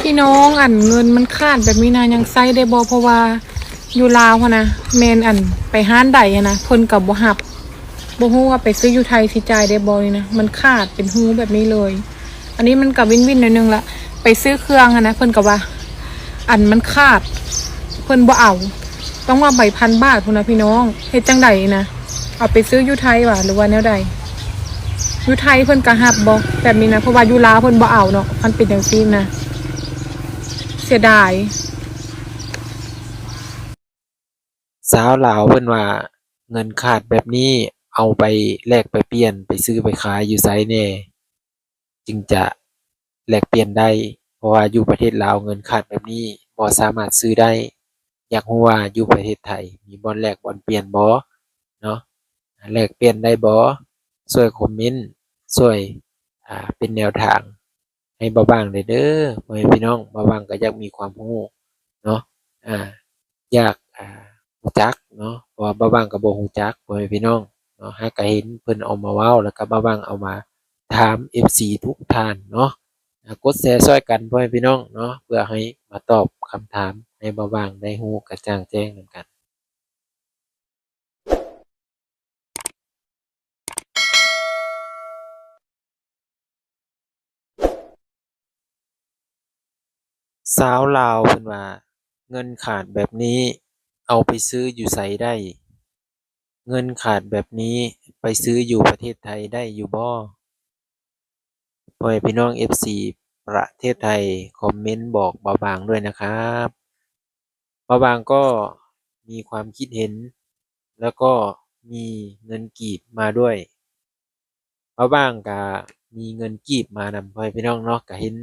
ພີ່ນ້ອງ ອັນເງິນມັນຂາດແບບນີ້ນະ ຍັງໃຊ້ໄດ້ບໍ່? ເພາະວ່າຢູ່ລາວຫັ້ນນະ ແມ່ນອັນໄປຮ້ານໃດຫັ້ນນະ ເພິ່ນກໍບໍ່ຮັບ ບໍ່ຮູ້ວ່າໄປຊື້ຢູ່ໄທຊິຈ່າຍໄດ້ບໍ່ນີ້ນະ ມັນຂາດເປັນຮູແບບນີ້ເລີຍ. ອັນນີ້ມັນກໍວິນໆໜ້ອຍໜຶ່ງລະ ໄປຊື້ເຄື່ອງຫັ້ນນະ ເພິ່ນກໍວ່າ ອັນມັນຂາດ ເພິ່ນບໍ່ເອົາ ຕ້ອງວ່າໃບພັນບາດພຸ້ນນະພີ່ນ້ອງ ເຮັດຈັ່ງໃດນະ? ເອົາໄປຊື້ຢູ່ໄທຫວາ ຫຼືວ່າແນວໃດ? ຢູ່ໄທເພິ່ນກະຮັບບໍ່ແບບນີ້ນະ? ເພາະວ່າຢູ່ລາວເພິ່ນບໍ່ເອົາເນາະ ຄັນເປັນຈັ່ງຊີ້ນະ ເສຍດາຍ. ຊາວລາວເພິ່ນວ່າ ເງິນຂາດແບບນີ້ ເອົາໄປແລກໄປປ່ຽນ ໄປຊື້ໄປຂາຍຢູ່ໃສແດ່ ຈຶ່ງຈະແລກປ່ຽນໄດ້ ເພາະວ່າຢູ່ປະເທດລາວເງິນຂາດແບບນີ້ບໍ່ສາມາດຊື້ໄດ້. ຢາກຮູ້ວ່າຢູ່ປະເທດໄທມີບ່ອນແລກບ່ອນປ່ຽນບໍ່ເນາະ? ແລກປ່ຽນໄດ້ບໍ່? ຊ່ວຍຄອມເມັນ ຊ່ວຍ ອາ ເປັນແນວທາງໃຫ້ບ່າວບາງແດ່ເດີ ພໍ່ແມ່ພີ່ນ້ອງ. ບ່າວບາງກໍຢາກມີຄວາມຮູ້ເນາະ ອາ ຢາກ ອາ ຮູ້ຈັກເນາະ ເພາະວ່າບ່າວບາງກໍບໍ່ຮູ້ຈັກ ພໍ່ແມ່ພີ່ນ້ອງເນາະ. ຫາກະເຫັນເພິ່ນເອົາມາເວົ້າ ແລ້ວກໍບ່າວບາງເອົາມາຖາມເອັຟຊີທຸກທ່ານເນາະ. ອາ ກົດແຊຊ່ອຍກັນ ພໍ່ແມ່ພີ່ນ້ອງເນາະ ເພື່ອໃຫ້ມາຕອບຄຳຖາມໃຫ້ບ່າວບາງໄດ້ຮູ້ກະຈ່າງແຈ້ງນຳກັນ. ຊາວລາວເພິ່ນວ່າ ເງິນຂາດແບບນີ້ເອົາໄປຊື້ຢູ່ໃສໄດ້? ເງິນຂາດແບບນີ້ໄປຊື້ຢູ່ປະເທດໄທໄດ້ຢູ່ບໍ່? ພໍ່ແມ່ພີ່ນ້ອງເອັຟຊີປະເທດໄທ ຄອມເມັນບອກບ່າວບາງດ້ວຍນະຄັບ. ບ່າວບາງກໍມີຄວາມຄິດເຫັນ ແລ້ວກໍມີເງິນກີບມາດ້ວຍ. ບ່າວບາງກະມີເງິນກີບມານຳ ພໍ່ແມ່ພີ່ນ້ອງເນາະ. ກະເຫັນ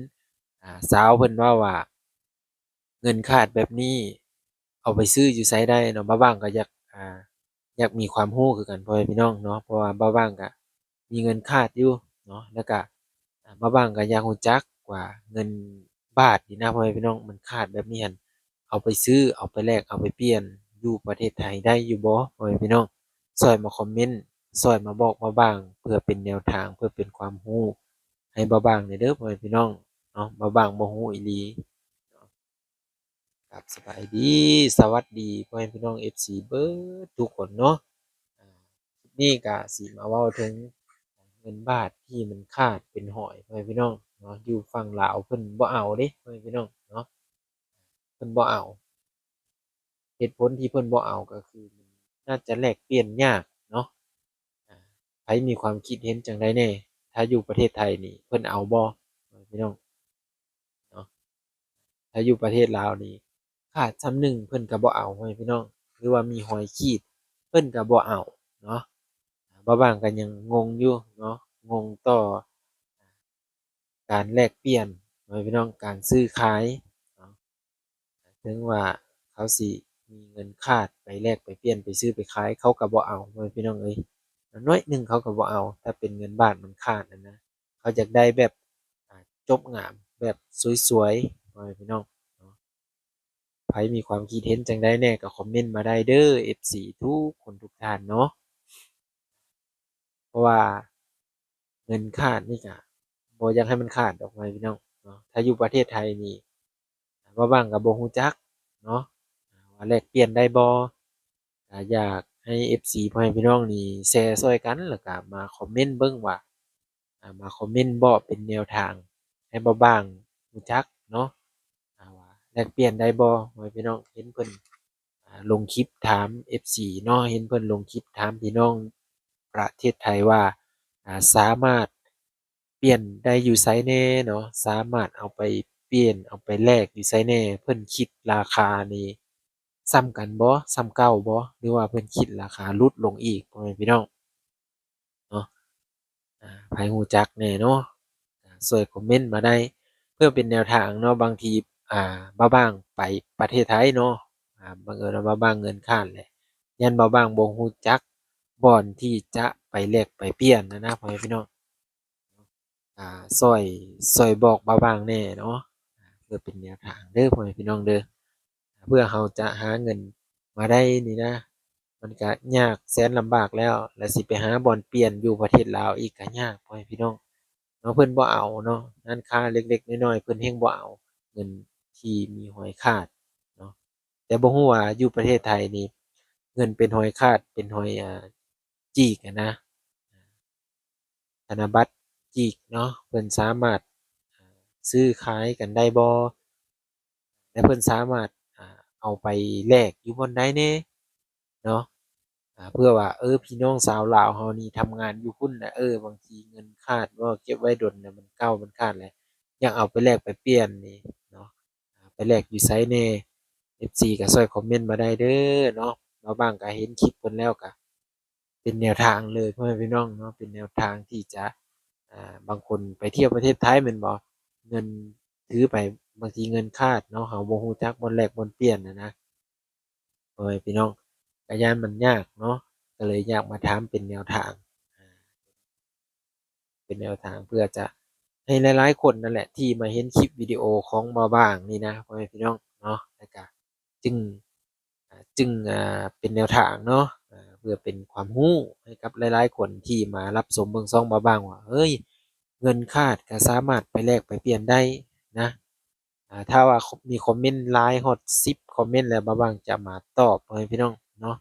ອາ ຊາວເພິ່ນເວົ້າວ່າ ເງິນຂາດແບບນີ້ເອົາໄປຊື້ຢູ່ໃສໄດ້ເນາະ. ບ່າວບາງກໍຢາກ ອາ ຢາກມີຄວາມຮູ້ຄືກັນ ພໍ່ແມ່ພີ່ນ້ອງເນາະ ເພາະວ່າບ່າວບາງກະມີເງິນຂາດຢູ່ເນາະ ແລ້ວກະ ອາ ບ່າວບາງກໍຢາກຮູ້ຈັກວ່າເງິນບາດນີ້ນະ ພໍ່ແມ່ພີ່ນ້ອງ ມັນຂາດແບບນີ້ຫັ້ນ ເອົາໄປຊື້ ເອົາໄປແລກ ເອົາໄປປ່ຽນຢູ່ປະເທດໄທໄດ້ຢູ່ບໍ່ ພໍ່ແມ່ພີ່ນ້ອງ? ຊ່ອຍມາຄອມເມັນ ຊ່ອຍມາບອກບ່າວບາງ ເພື່ອເປັນແນວທາງ ເພື່ອເປັນຄວາມຮູ້ໃຫ້ບ່າວບາງແດ່ເດີ ພໍ່ແມ່ພີ່ນ້ອງເນາະ. ບ່າວບາງບໍ່ຮູ້ອີ່ຫຼີ. ຄັບ ສະບາຍດີ ສະຫວັດດີ ພໍ່ແມ່ພີ່ນ້ອງເອັຟຊີເບິດທຸກຄົນເນາະ. ອາ ຄລິບນີ້ກະຊິມາເວົ້າເຖິງເງິນບາດທີ່ມັນຂາດເປັນຮ້ອຍ ພໍ່ແມ່ພີ່ນ້ອງເນາະ. ຢູ່ຝັ່ງລາວເພິ່ນບໍ່ເອົາເດ້ ພໍ່ແມ່ພີ່ນ້ອງເນາະ ເພິ່ນບໍ່ເອົາ. ເຫດຜົນທີ່ເພິ່ນບໍ່ເອົາກໍຄື ໜ້າຈະແລກປ່ຽນຍາກເນາະ. ອາ ໃຜມີຄວາມຄິດເຫັນຈັ່ງໃດແດ່? ຖ້າຢູ່ປະເທດໄທນີ້ເພິ່ນເອົາບໍ່ ພີ່ນ້ອງເນາະ? ຖ້າຢູ່ປະເທດລາວນີ້ ຂາດສ່ຳໜຶ່ງເພິ່ນກໍບໍ່ເອົາ ພໍ່ແມ່ພີ່ນ້ອງ ຫຼືວ່າມີຮອຍຂີດເພິ່ນກໍບໍ່ເອົາເນາະ. ບ່າວບາງກໍຍັງງົງຢູ່ເນາະ ງົງຕໍ່ ການແລກປ່ຽນ ພໍ່ແມ່ພີ່ນ້ອງ ການຊື້ຂາຍເນາະ. ເຖິງວ່າເຂົາຊິມີເງິນຂາດໄປແລກໄປປ່ຽນ ໄປຊື້ໄປຂາຍ ເຂົາກໍບໍ່ເອົາ ພໍ່ແມ່ພີ່ນ້ອງເອີຍ. ໜ້ອຍໜຶ່ງເຂົາກໍບໍ່ເອົາ ຖ້າເປັນເງິນບາດມັນຂາດຫັ້ນນະ. ເຂົາຢາກໄດ້ແບບ ອາ ຈົບງາມ ແບບສວຍໆ ພໍ່ແມ່ພີ່ນ້ອງເນາະ. ໃຜມີຄວາມຄິດເຫັນຈັ່ງໃດແດ່ກໍຄອມເມັນມາໄດ້ເດີ ເອັຟຊີທຸກຄົນທຸກທ່ານເນາະ. ເພາະວ່າເງິນຂາດນີ້ກະບໍ່ຢາກໃຫ້ມັນຂາດດອກ ພໍ່ແມ່ພີ່ນ້ອງເນາະ. ຖ້າຢູ່ປະເທດໄທນີ້ ບ່າວບາງກໍບໍ່ຮູ້ຈັກເນາະ ວ່າແລກປ່ຽນໄດ້ບໍ່. ກໍຢາກໃຫ້ເອັຟຊີ ພໍ່ແມ່ພີ່ນ້ອງນີ້ແຊຊ່ອຍກັນ ແລ້ວກໍມາຄອມເມັນເບິ່ງວ່າ ອາ ມາຄອມເມັນບອກເປັນແນວທາງໃຫ້ບ່າວບາງຮູ້ຈັກເນາະ ອາ ວ່າແລກປ່ຽນໄດ້ບໍ່ ພໍ່ແມ່ພີ່ນ້ອງ. ເຫັນເພິ່ນ ອາ ລົງຄລິບຖາມເອັຟຊີເນາະ ເຫັນເພິ່ນລົງຄລິບຖາມພີ່ນ້ອງປະເທດໄທວ່າ ອາ ສາມາດປ່ຽນໄດ້ຢູ່ໃສແດ່ເນາະ ສາມາດເອົາໄປປ່ຽນ ເອົາໄປແລກຢູ່ໃສແດ່ ເພິ່ນຄິດລາຄານີ້ສ່ຳກັນບໍ່ ສ່ຳເກົ່າບໍ່ ຫຼືວ່າເພິ່ນຄິດລາຄາຫຼຸດລົງອີກ ພໍ່ແມ່ພີ່ນ້ອງ ເນາະ. ອາ ໃຜຮູ້ຈັກແດ່ເນາະ ອາ ຊ່ວຍຄອມເມັນມາໄດ້ ເພື່ອເປັນແນວທາງເນາະ. ບາງທີ ອາ ບ່າວບາງໄປປະເທດໄທເນາະ ອາ ບັງເອີນວ່າບ່າວບາງເງິນຂາດແຫຼະ ຢ້ານບ່າວບາງບໍ່ຮູ້ຈັກບ່ອນທີ່ຈະໄປແລກໄປປ່ຽນຫັ້ນນະ ພໍ່ແມ່ພີ່ນ້ອງ. ອາ ຊ່ອຍ ຊ່ອຍບອກບ່າວບາງແດ່ເນາະ ເພື່ອເປັນແນວທາງເດີ ພໍ່ແມ່ພີ່ນ້ອງເດີ. ເພື່ອເຮົາຈະຫາເງິນມາໄດ້ນີ້ນະ ມັນກະຍາກແສນລຳບາກແລ້ວ ແລ້ວຊິໄປຫາບ່ອນປ່ຽນຢູ່ປະເທດລາວອີກກະຍາກ ພໍ່ແມ່ພີ່ນ້ອງເນາະ. ເພິ່ນບໍ່ເອົາເນາະ ຮ້ານຄ້າເລັກໆນ້ອຍໆ ເພິ່ນແຮ່ງບໍ່ເອົາ. ນທີ່ມີຮອຍຂາດເນາະ. ແຕ່ບໍ່ຮູ້ວ່າຢູ່ປະເທດໄທນີ້ ເງິນເປັນຮອຍຂາດ ເປັນຮອຍ ອ່າ ຈີກຫັ້ນນະ ທະນະບັດຈີກເນາະ ເພິ່ນສາມາດ ອ່າ ຊື້ຂາຍກັນໄດ້ບໍ່ ແລະ ເພິ່ນສາມາດ ອ່າ ເອົາໄປແລກຢູ່ບ່ອນໃດແດ່ເນາະ. ອ່າ ເພື່ອວ່າ ເອີ ພີ່ນ້ອງຊາວລາວເຮົານີ້ທຳງານຢູ່ພຸ້ນນະ ເອີ ບາງທີເງິນຂາດ ເກັບໄວ້ດົນແລ້ວ ມັນເກົ່າ ມັນຂາດແລ້ວ ຢາກເອົາໄປແລກໄປປ່ຽນນີ້ເນາະ ອ່າ ໄປແລກຢູ່ໃສແດ່ ເອັຟຊີກໍຊ່ອຍຄອມເມັນມາໄດ້ເດີເນາະ. ບ່າວບາງກໍເຫັນຄລິບເພິ່ນແລ້ວກໍ ເປັນແນວທາງເລີຍ ພໍ່ແມ່ພີ່ນ້ອງເນາະ ເປັນແນວທາງທີ່ຈະ ອ່າ ບາງຄົນໄປທ່ຽວປະເທດໄທແມ່ນບໍ່ ເງິນຖືໄປ ບາງທີເງິນຂາດເນາະ ເຮົາບໍ່ຮູ້ຈັກບ່ອນແລກບ່ອນປ່ຽນນະນະ ພໍ່ແມ່ພີ່ນ້ອງ ກໍຢ້ານມັນຍາກເນາະ ກໍເລີຍຢາກມາຖາມເປັນແນວທາງ ເປັນແນວທາງເພື່ອຈະໃຫ້ຫຼາຍໆຄົນນັ້ນແຫຼະ ທີ່ມາເຫັນຄລິບວິດີໂອຂອງບ່າວບາງນີ້ນະ ພໍ່ແມ່ພີ່ນ້ອງເນາະ ແລ້ວກະຈຶ່ງ ອ່າ ຈຶ່ງ ອ່າ ເປັນແນວທາງເນາະ ອ່າ ເພື່ອເປັນຄວາມຮູ້ໃຫ້ກັບຫຼາຍໆຄົນທີ່ມາຮັບຊົມເບິ່ງຊ່ອງບ່າວບາງວ່າ ເຮີ້ຍ ເງິນຂາດກໍສາມາດໄປແລກໄປປ່ຽນໄດ້ນະ. ອ່າ ຖ້າວ່າມີຄອມເມັນຫຼາຍຮອດສິບຄອມເມັນແລ້ວ ບ່າວບາງຈະມາຕອບ ພໍ່ແມ່ພີ່ນ້ອງເນາະ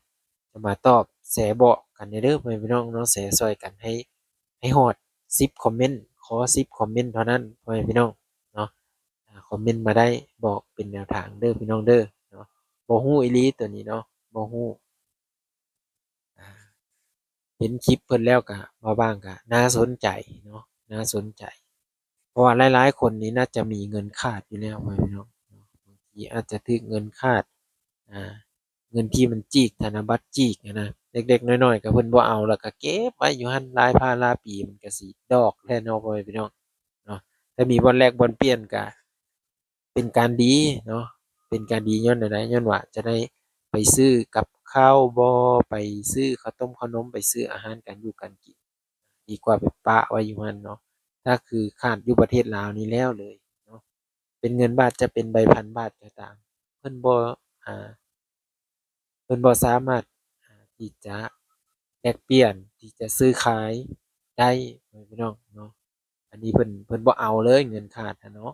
ຈະມາຕອບ ແຊບອກກັນແດ່ເດີ ພໍ່ແມ່ພີ່ນ້ອງເນາະ ແຊຊ່ອຍກັນໃຫ້ ໃຫ້ຮອດສິບຄອມເມັນ ຂໍສິບຄອມເມັນເທົ່ານັ້ນ ພໍ່ແມ່ພີ່ນ້ອງເນາະ. ອ່າ ຄອມເມັນມາໄດ້ ບອກເປັນແນວທາງເດີພີ່ນ້ອງເດີເນາະ. ບໍ່ຮູ້ອີ່ຫຼີໂຕນີ້ເນາະ ບໍ່ຮູ້ ອ່າ ເຫັນຄລິບເພິ່ນແລ້ວກະ ບ່າວບາງກະໜ້າສົນໃຈເນາະ ໜ້າສົນໃຈ ເພາະວ່າຫຼາຍໆຄົນນີ້ໜ້າຈະມີເງິນຂາດຢູ່ແລ້ວ ພໍ່ແມ່ພີ່ນ້ອງເນາະ ບາງທີອາດຈະຖືກເງິນຂາດ ອ່າ ເງິນທີ່ມັນຈີກ ທະນະບັດຈີກຫັ້ນນະ ເລັກໆນ້ອຍໆກໍເພິ່ນບໍ່ເອົາ ແລ້ວກໍເກັບໄວ້ຢູ່ຫັ້ນຫຼາຍພາລາປີ ມັນກໍຊິດອກແຫຼະເນາະ ພໍ່ແມ່ພີ່ນ້ອງເນາະ. ຖ້າມີບ່ອນແລກບ່ອນປ່ຽນກໍເປັນການດີເນາະ ເປັນການດີຍ້ອນແນວໃດ ຍ້ອນວ່າຈະໄດ້ໄປຊື້ກັບຂ້າວບໍ ໄປຊື້ເຂົ້າຕົ້ມເຂົ້າໜົມ ໄປຊື້ອາຫານການຢູ່ການກິນ ດີກວ່າໄປປະໄວ້ຢູ່ຫັ້ນເນາະ. ຖ້າຄືຂາດຢູ່ປະເທດລາວນີ້ແລ້ວເລີຍເນາະ ເປັນເງິນບາດ ຈະເປັນໃບພັນບາດກໍຕາມ ເພິ່ນບໍ່ ອ່າ ເພິ່ນບໍ່ສາມາດ ອ່າ ທີ່ຈະແລກປ່ຽນ ທີ່ຈະຊື້ຂາຍໄດ້ ພໍ່ແມ່ພີ່ນ້ອງເນາະ. ອັນນີ້ເພິ່ນ ເພິ່ນບໍ່ເອົາເລີຍ ເງິນຂາດຫັ້ນເນາະ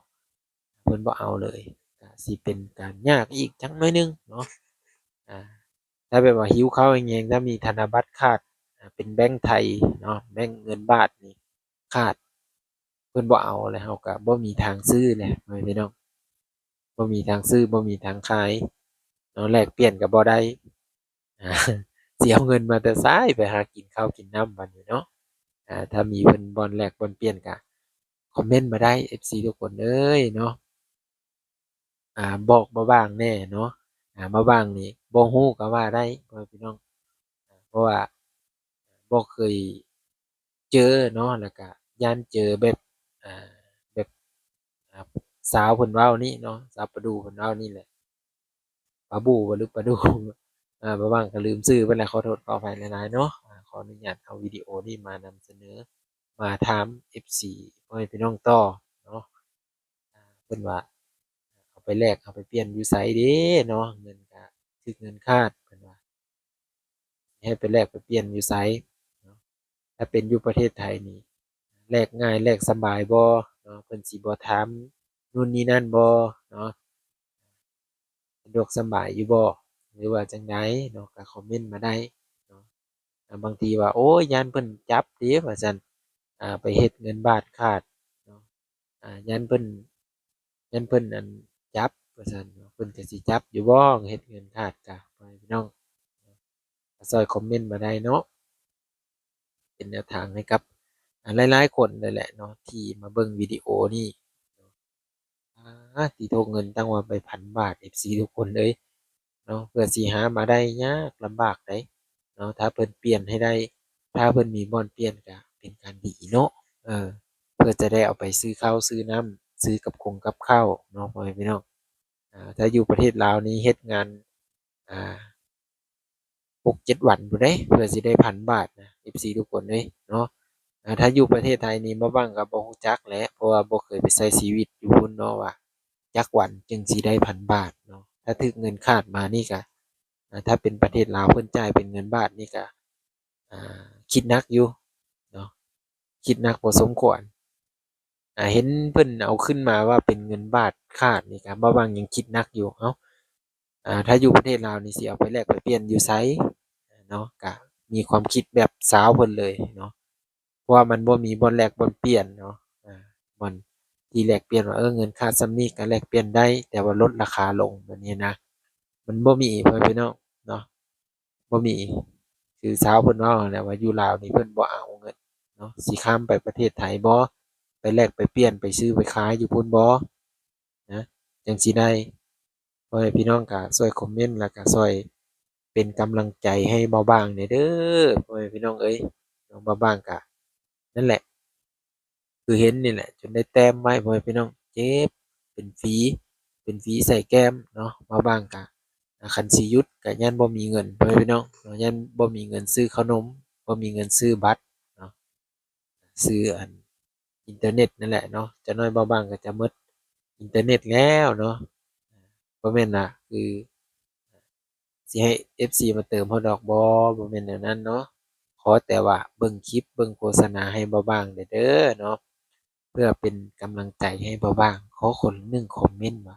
ເພິ່ນບໍ່ເອົາເລີຍ ກໍຊິເປັນການຍາກອີກຈັກໜ້ອຍໜຶ່ງເນາະ. ອ່າ ຖ້າແບບວ່າຫິວເຂົ້າແຮງໆ ຖ້າມີທະນະບັດຂາດ ອ່າ ເປັນແບງໄທເນາະ ແບງເງິນບາດນີ້ຂາດ ເພິ່ນບໍ່ເອົາ ແລ້ວເຮົາກໍບໍ່ມີທາງຊື້ແຫຼະ ພໍ່ແມ່ພີ່ນ້ອງ ບໍ່ມີທາງຊື້ ບໍ່ມີທາງຂາຍເນາະ ແລກປ່ຽນກໍບໍ່ໄດ້ ອ່າ ຊິເອົາເງິນມາແຕ່ໃສໄປຫາກິນເຂົ້າກິນນ້ຳບັດນີ້ເນາະ. ອ່າ ຖ້າມີເພິ່ນບ່ອນແລກບ່ອນປ່ຽນກໍຄອມເມັນມາໄດ້ ເອັຟຊີ ທຸກຄົນເອີຍເນາະ. ອ່າ ບອກບ່າວບາງແດ່ເນາະ ອ່າ ບ່າວບາງນີ້ບໍ່ຮູ້ກໍວ່າໄດ້ ພໍ່ແມ່ພີ່ນ້ອງ ເພາະວ່າບໍ່ເຄີຍເຈີເນາະ ແລ້ວກະຢ້ານເຈີແບບ ອ່າ ແບບ ອ່າ ຊາວເພິ່ນເວົ້ານີ້ເນາະ ຊາວປະດູ່ເພິ່ນເວົ້ານີ້ແຫຼະ ປາບູ່ບໍ່ ຫຼື ປາດູ່ ອ່າ ບ່າວບາງກໍລືມຊື່ເພິ່ນແຫຼະ ຂໍໂທດຂໍອະໄພຫຼາຍໆເນາະ. ອ່າ ຂໍອະນຸຍາດເອົາວິດີໂອນີ້ມານຳສະເໜີ ມາຖາມ ເອັຟຊີ ພໍ່ແມ່ພີ່ນ້ອງຕໍ່ເນາະ. ອ່າ ເພິ່ນວ່າ ເອົາໄປແລກ ເອົາໄປປ່ຽນຢູ່ໃສເດເນາະ ເງິນກະຖືກເງິນຂາດ ເພິ່ນວ່າ ໃຫ້ໄປແລກໄປປ່ຽນຢູ່ໃສເນາະ. ຖ້າເປັນຢູ່ປະເທດໄທນີ້ ແລກງ່າຍແລກສະບາຍບໍ່ເນາະ ເພິ່ນຊິບໍ່ຖາມນູ້ນນີ້ນັ້ນບໍ່ເນາະ ສະດວກສະບາຍຢູ່ບໍ່ ຫຼືວ່າຈັ່ງໃດເນາະ ກໍຄອມເມັນມາໄດ້ເນາະ. ອ່າ ບາງທີວ່າ ໂອ້ຍ ຢ້ານເພິ່ນຈັບເດ້ ວ່າຊັ້ນ ອ່າ ໄປເຮັດເງິນບາດຂາດເນາະ ອ່າ ຢ້ານເພິ່ນ ຢ້ານເພິ່ນ ອັນ ຈັບ ວ່າຊັ້ນເນາະ ເພິ່ນກໍຊິຈັບຢູ່ບໍ່ ເຮັດເງິນຂາດກະ ພໍ່ແມ່ພີ່ນ້ອງ ກໍຊ່ອຍຄອມເມັນມາໄດ້ເນາະ ເປັນແນວທາງໃຫ້ກັບ ອ່າ ຫຼາຍໆຄົນເລີຍແຫຼະເນາະ ທີ່ມາເບິ່ງວິດີໂອນີ້. ອາ ຕິໂທ ເງິນຕັ້ງວ່າໄປພັນບາດ ເອັຟຊີ ທຸກຄົນເອີຍເນາະ ເພື່ອຊິຫາມາໄດ້ຍາກລຳບາກໃດເນາະ. ຖ້າເພິ່ນປ່ຽນໃຫ້ໄດ້ ຖ້າເພິ່ນມີບ່ອນປ່ຽນກະເປັນການດີເນາະ ເອີ ເພື່ອຈະໄດ້ເອົາໄປຊື້ເຂົ້າຊື້ນ້ຳ ຊື້ກັບຄົງກັບເຂົ້າເນາະ ພໍ່ແມ່ພີ່ນ້ອງ. ອາ ຖ້າຢູ່ປະເທດລາວນີ້ເຮັດງານ ອາ ຫົກເຈັດວັນພຸ້ນເດ້ ເພື່ອຊິໄດ້ພັນບາດນະ ເອັຟຊີ ທຸກຄົນເອີຍເນາະ. ອາ ຖ້າຢູ່ປະເທດໄທນີ້ ບ່າວບາງກໍບໍ່ຮູ້ຈັກແຫຼະ ເພາະວ່າບໍ່ເຄີຍໄປໃຊ້ຊີວິດຢູ່ພຸ້ນເນາະ ວ່າຈັກວັນຈຶ່ງຊິໄດ້ພັນບາດເນາະ. ຖ້າຖືກເງິນຂາດມານີ້ກະ ອາ ຖ້າເປັນປະເທດລາວເພິ່ນຈ່າຍເປັນເງິນບາດນີ້ກະ ອາ ຄິດໜັກຢູ່ເນາະ ຄິດໜັກພໍສົມຄວນ. ອ່າ ເຫັນເພິ່ນເອົາຂຶ້ນມາວ່າເປັນເງິນບາດຂາດນີ້ ກະບ່າວບ່າງຍັງຄິດໜັກຢູ່ ເອົ້າ ອ່າ ຖ້າຢູ່ປະເທດລາວນີ້ຊິເອົາໄປແລກໄປປ່ຽນຢູ່ໃສເນາະ ກະມີຄວາມຄິດແບບຊາວເພິ່ນເລີຍເນາະ ເພາະວ່າມັນບໍ່ມີບ່ອນແລກບ່ອນປ່ຽນເນາະ ອ່າ ບ່ອນທີ່ແລກປ່ຽນວ່າ ເອີ ເງິນຂາດສ່ຳນີ້ກະແລກປ່ຽນໄດ້ ແຕ່ວ່າລົດລາຄາລົງແບບນີ້ນະ ມັນບໍ່ມີ ພໍ່ແມ່ພີ່ນ້ອງເນາະ ບໍ່ມີ ຄືຊາວເພິ່ນເວົ້າຫັ້ນແຫຼະວ່າ ຢູ່ລາວນີ້ເພິ່ນບໍ່ເອົາເງິນເນາະ ຊິຂ້າມໄປປະເທດໄທບໍ ໄປແລກໄປປ່ຽນ ໄປຊື້ໄປຂາຍຢູ່ພຸ້ນບໍ ນະ ຈັ່ງຊິໄດ້ ພໍ່ແມ່ພີ່ນ້ອງກະຊ່ວຍຄອມເມັນ ແລ້ວກະຊ່ວຍເປັນກຳລັງໃຈໃຫ້ບ່າວບ່າງແດ່ເດີ ພໍ່ແມ່ພີ່ນ້ອງເອີຍ ເນາະ ບ່າວບ່າງກະ ນັ້ນແຫຼະ ຄືເຫັນນີ້ແຫຼະ ຈົນໄດ້ແຕ້ມໄວ້ ພໍ່ແມ່ພີ່ນ້ອງ ເຈັບ ເປັນຝີ ເປັນຝີໃສ່ແກ້ມເນາະ ບ່າວບ່າງກະ ຄັນຊິຢຸດກະຢ້ານບໍ່ມີເງິນ ພໍ່ແມ່ພີ່ນ້ອງເນາະ ຢ້ານບໍ່ມີເງິນຊື້ເຂົ້າໜົມ ບໍ່ມີເງິນຊື້ບັດເນາະ ຊື້ອັນ ອິນເຕີເນັດນັ້ນແຫຼະເນາະ ຈັກໜ້ອຍບ່າວບ່າງກະຈະໝົດອິນເຕີເນັດແລ້ວເນາະ ບໍ່ແມ່ນວ່າຄືຊິໃຫ້ເອັຟຊີມາເຕີມເຮົາດອກ ບໍ່ ບໍ່ແມ່ນແນວນັ້ນເນາະ ຂໍແຕ່ວ່າເບິ່ງຄລິບ ເບິ່ງໂຄສະນາໃຫ້ບ່າວບ່າງແດ່ເດີເນາະ ເພື່ອເປັນກຳລັງໃຈໃຫ້ບ່າວບ່າງ ຂໍຄົນໜຶ່ງຄອມເມັນວ່າ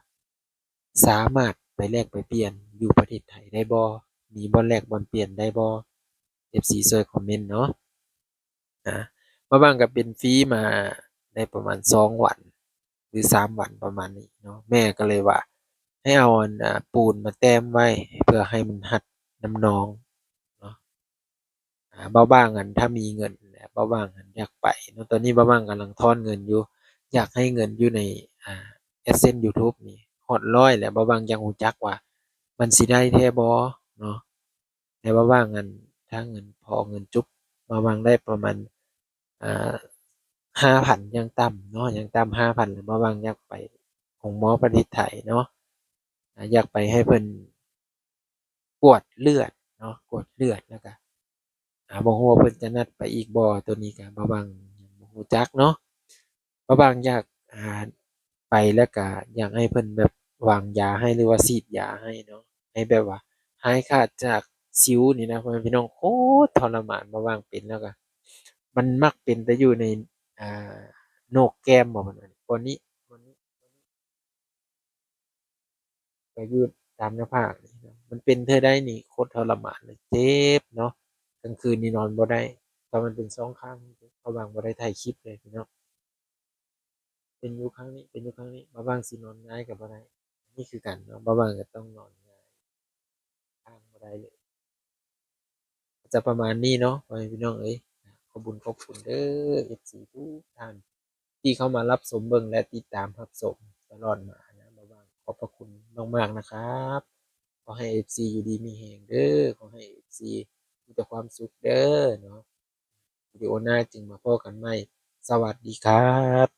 ສາມາດໄປແລກໄປປ່ຽນຢູ່ປະເທດໄທໄດ້ບໍ່? ມີບ່ອນແລກບ່ອນປ່ຽນໄດ້ບໍ່? ເອັຟຊີຊ່ວຍຄອມເມັນເນາະ. ອາ ບ່າວບ່າງກະເປັນຟຣີມາໄດ້ປະມານສອງວັນ ຫຼື ສາມວັນປະມານນີ້ເນາະ ແມ່ກະເລີຍວ່າໃຫ້ເອົາອັນ ອາ ປູນມາແຕ້ມໄວ້ ເພື່ອໃຫ້ມັນຮັດນ້ຳນອງເນາະ. ອາ ບ່າວບ່າງຫັ້ນ ຖ້າມີເງິນແລ້ວ ບ່າວບ່າງຫັ້ນຢາກໄປເນາະ ຕອນນີ້ບ່າວບ່າງກຳລັງຖອນເງິນຢູ່ ຢາກໃຫ້ເງິນຢູ່ໃນ ອາ ແອັດເຊັນຢູທູບນີ້ຮອດຮ້ອຍແລ້ວ ບ່າວບ່າງຢາກຮູ້ຈັກວ່າມັນຊິໄດ້ແທ້ບໍ່ເນາະ. ແຕ່ວ່າວ່າງອັນ ຖ້າເງິນພໍເງິນຈຸບ ວ່າວ່າງໄດ້ປະມານ ເອີ ຫ້າພັນຢ່າງຕ່ຳເນາະ ຢ່າງຕ່ຳຫ້າພັນ ແລ້ວວ່າວ່າງຢາກໄປໂຮງໝໍປະເທດໄທເນາະ ອາ ຢາກໄປໃຫ້ເພິ່ນກວດເລືອດເນາະ ກວດເລືອດ ແລ້ວກະ ອາ ບໍ່ຮູ້ວ່າເພິ່ນຈະນັດໄປອີກບໍ່ ໂຕນີ້ກະບ່າວບ່າງຍັງບໍ່ຮູ້ຈັກເນາະ. ບ່າວບ່າງຢາກ ອາ ໄປແລ້ວກະຢາກໃຫ້ເພິ່ນແບບວາງຢາໃຫ້ ຫຼືວ່າສີດຢາໃຫ້ເນາະ ໃຫ້ແບບວ່າຫາຍຂາດຈາກສິວນີ້ນະ ພໍ່ແມ່ພີ່ນ້ອງ ໂຄດທໍລະມານ. ບ່າວບ່າງເປັນແລ້ວກະ ມັນມັກເປັນແຕ່ຢູ່ໃນ ອາ ໂໜກແກ້ມບໍ ບ່ອນນີ້ ບ່ອນນີ້ ກະຢູ່ຕາມໜ້າຜາກນີ້ເນາະ ມັນເປັນເທື່ອໃດນີ້ໂຄດທໍລະມານເລີຍ ເຈັບເນາະ ກາງຄືນນີ້ນອນບໍ່ໄດ້ ຖ້າມັນເປັນສອງຂ້າງນີ້ ບ່າວບ່າງບໍ່ໄດ້ຖ່າຍຄລິບເລີຍພີ່ນ້ອງ ເປັນຢູ່ຂ້າງນີ້ ເປັນຢູ່ຂ້າງນີ້ ບ່າວບ່າງຊິນອນຫງາຍກະບໍ່ໄດ້ ນີ້ຄືກັນເນາະ ບ່າວບ່າງກະຕ້ອງນອນຫງາຍ ທາງບໍ່ໄດ້ເລີຍ. ຈະປະມານນີ້ເນາະ ພໍ່ແມ່ພີ່ນ້ອງເອີຍ ຂອບບຸນຂອບຄຸນເດີ ເອັຟຊີທຸກທ່ານ ທີ່ເຂົ້າມາຮັບຊົມເບິ່ງ ແລະ ຕິດຕາມຮັບຊົມຕະຫຼອດມານະ ບ່າວບ່າງຂອບພະຄຸນມາກໆນະຄັບ. ຂໍໃຫ້ເອັຟຊີຢູ່ດີມີແຮງເດີ ຂໍໃຫ້ເອັຟຊີມີແຕ່ຄວາມສຸກເດີເນາະ. ວິດີໂອໜ້າຈຶ່ງມາພໍ້ກັນໃໝ່. ສະຫວັດດີຄັບ.